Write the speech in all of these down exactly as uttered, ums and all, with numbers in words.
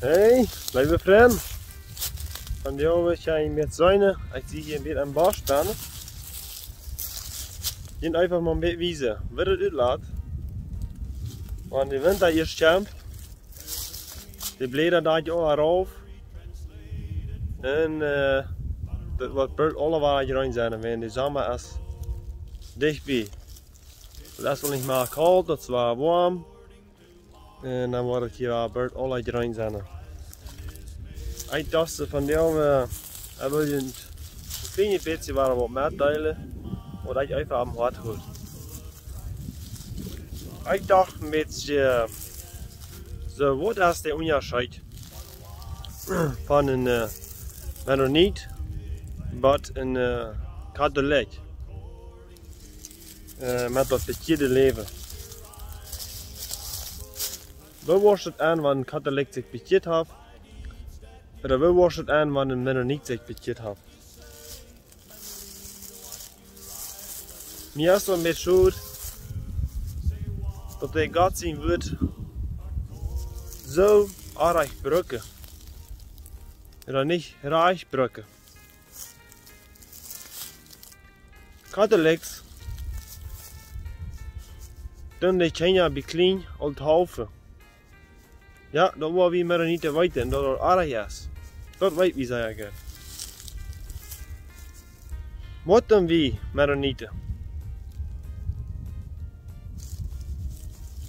Hey, leewe Frind. Vondoag woa ekj junt waut sajen. Ekj sie hia een bät aum Bosch bennen. Junt eefach mol een bät wiesen, woo daut utlat. Wan de Winta ieescht kjemt, de Bläda doonen aula rauf. Un, eh, daut woat boolt aula wada jreen sennen, wan de Somma es dicht bie. Daut es aul nich mea kolt, daut es wada woam. Un dan woat daut hia boolt aula jreen sennen. Ekj docht vondoag, eh, ekj well junt een kjlien bät waut metdeelen, waut ekj eefach aum Hoat haud. Ekj docht een bät, eh, soo, waut es de Unjascheet von een, eh, Mennonit bat een, eh, Katolik? Eh, met daut bekjieede Läwen. Woo woat daut aun, wan een Katolik sikj bekjieet haft? Ooda woo woat daut aun, wan een Mennonit sikj bekjieet haft? Mie es daut een bät schod, daut dee Gott sien Wuat soo oajch brucken. Ooda nich rajcht brucken. Katolik, dee doonen de Kjinja bie kjlien aul deepen. Jo, daut woa wie Mennoniten weeten, daut daut oajch es. Daut weet wie sea goot. Waut doonen wie Mennoniten?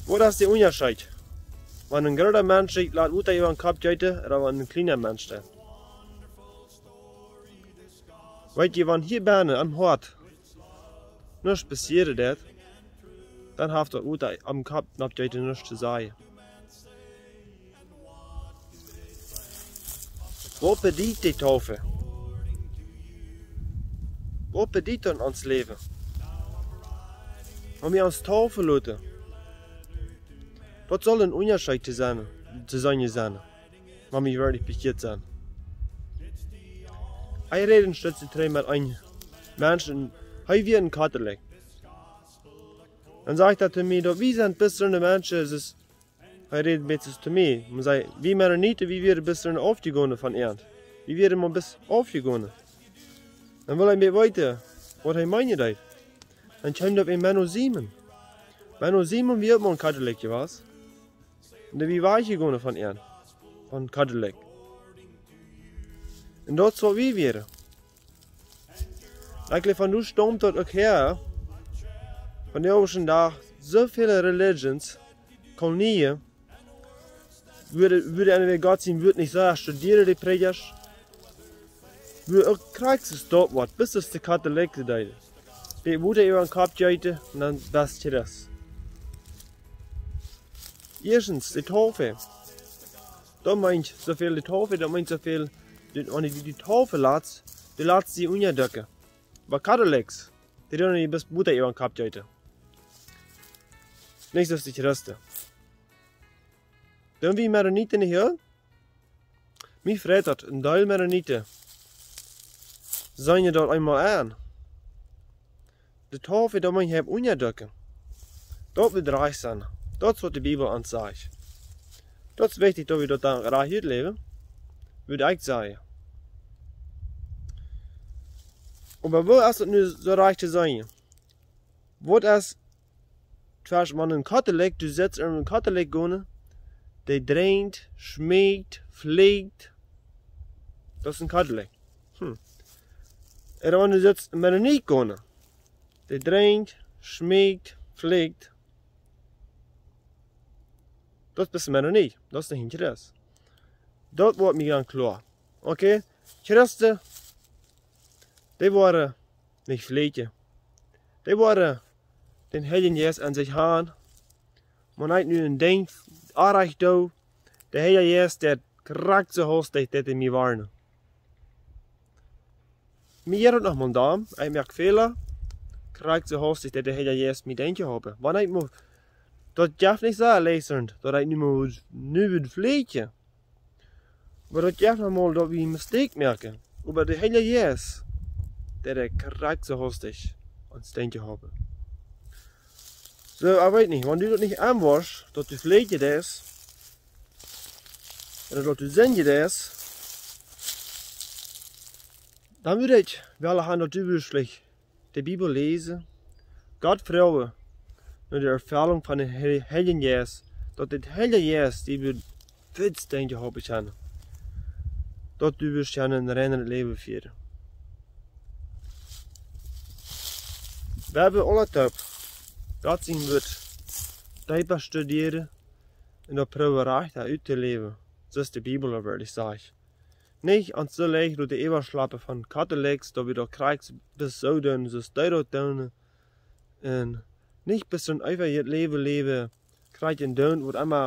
Waut es de Unjascheet? Wan een groota Mensch sikj lat Wota äwa dän Kopp jeeten, ooda wan een kjliena Mensch daut? Weet jie, wan hia bennen aum Hoat nuscht passieren deit, dan haft daut Wota äwa dän Kopp noch jeeten nuscht to sajen. Waut bediet de Taufe? Waut bediet daut en ons Läwen? Wan wie ons taufen loten, daut saul een Unjascheet to sennen, to sennen sennen, wan wie werkjlich bekjieet sent. Ekj räd een Stootje trigj met een Mensch, hee wia een Katolik. Dan sajcht hee to mie, daut wie sent besondre Menschen, es, hee räd een bät to mie. Hee säd, wie Mennoniten, wie wieren besondre aufjegonen von an. Wie wieren mau bät aufjegonen. Dan wull ekj mea weeten, waut hee meenen deed. Dan kjeem daut bie Menno Simon. Menno Simon wia uk mau een Katolik jewast. Un dee wia wajchjegonen von an, von Katolik. Un daut es waut wie wieren. Ekj jleew, von doa staumt daut uk häa. Vondoag dän Dach soo väl Religions, Kolonien, wua, wua eena Gott sien Wuat nich soo studieren, de Prädjasch. Wua uk krakjt soo daut woat, bloos aus de Katolik deeden. Dee Wota äwa dän Kopp jeeten un dan best Christ. Ieeschtens, de Taufe. Daut meent soo väl, de Taufe, daut meent soo väl, de, wan du die Taufe latst, du latst die unjadekjen. Oba Katolik, dee doonen die bloos Wota äwa dän Kopp jeeten. Nich soo aus de Christen. Doonen wie Mennoniten nich uk? Mie freit daut, een Deel Mennoniten seenen daut eemol aun. De Taufe, daut meent die unjadekjen. Daut woat rajcht sennen. Daut es waut de Bibel ons sajcht. Daut es wichtich, daut wie daut dan rajcht utläwen, wudd ekj sajen. Oba woo es daut nu soo rajcht to sennen? Waut es, wan een Katolik, du sitst en een Katolik gonen, dee drinkjt, schmeekjt, flieekjt. Daut es een Katolik. Hm. Ooda wan du sitzt en Mennonit gonen, dee drinkjt, schmeekjt, flieekjt. Daut es Mennonit, daut es nich een Christ. Daut woat mie dan kloa. Okay? Christen, dee woaren nich flieekjen. Dee woaren dän Heiljen Jeist aun sikj han. Wan ekj nu een Dinkj orrajcht doo, de Heilje Jeist deit krakjt soo hastich, deit hee mie woarnen. Mie jeit daut noch mau dan, ekj moak Fäla, krakjt soo hastich, deit de Heilje Jeist mie denkjen halpen. Wan ekj mau, daut jeft nich soo leicht, daut ekj nu mau, nu wudd flieekjen. Oba daut jeft noch mol, daut wie een Mistake moaken. Oba de Heilje Jeist, dee deit krakjt soo hastich ons denkjen halpen. Soo, ekj weet nich, wan du daut nich aunwoascht, daut du flieekjen deist, un daut du sindjen deist, dan wudd ekj wellen haben, daut du wurscht de Bibel läsen, Gott froagen no de Erfellunk von dän Heil-, Heiljen Jeist, daut de Heilje Jeist die wudd fuaz denkjen, hop ekj aun, daut du wurscht kjennen een reinet Läwen fieren. Wie haben aule Tiet Gott sien Wort deepa studieren un daut proowen rajcht uttoläwen, soo aus de Bibel daut werkjlich sajcht. Nich ons soo leicht doa äwaschlappen von Katholiken, daut wie daut krakjt soo doonen, soo aus dee daut doonen. Un nich bloos een eewijet Läwen läwen, krakjt doonen, waut emma,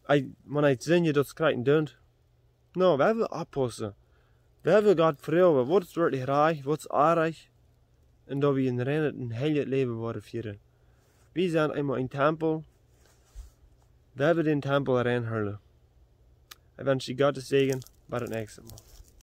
wan ekj sindj, daut krakjt doonen. No, wie haben oppaussen. Wie haben Gott froagen, waut es werkjlich rajcht, waut es orrajcht, un daut wie een reinet un heiljet Läwen woaren fieren. Wie sent eemol een Tempel, wie haben dän Tempel reinhoolen. Ekj wensch die Gottes Säajen, bat daut näakjste Mol.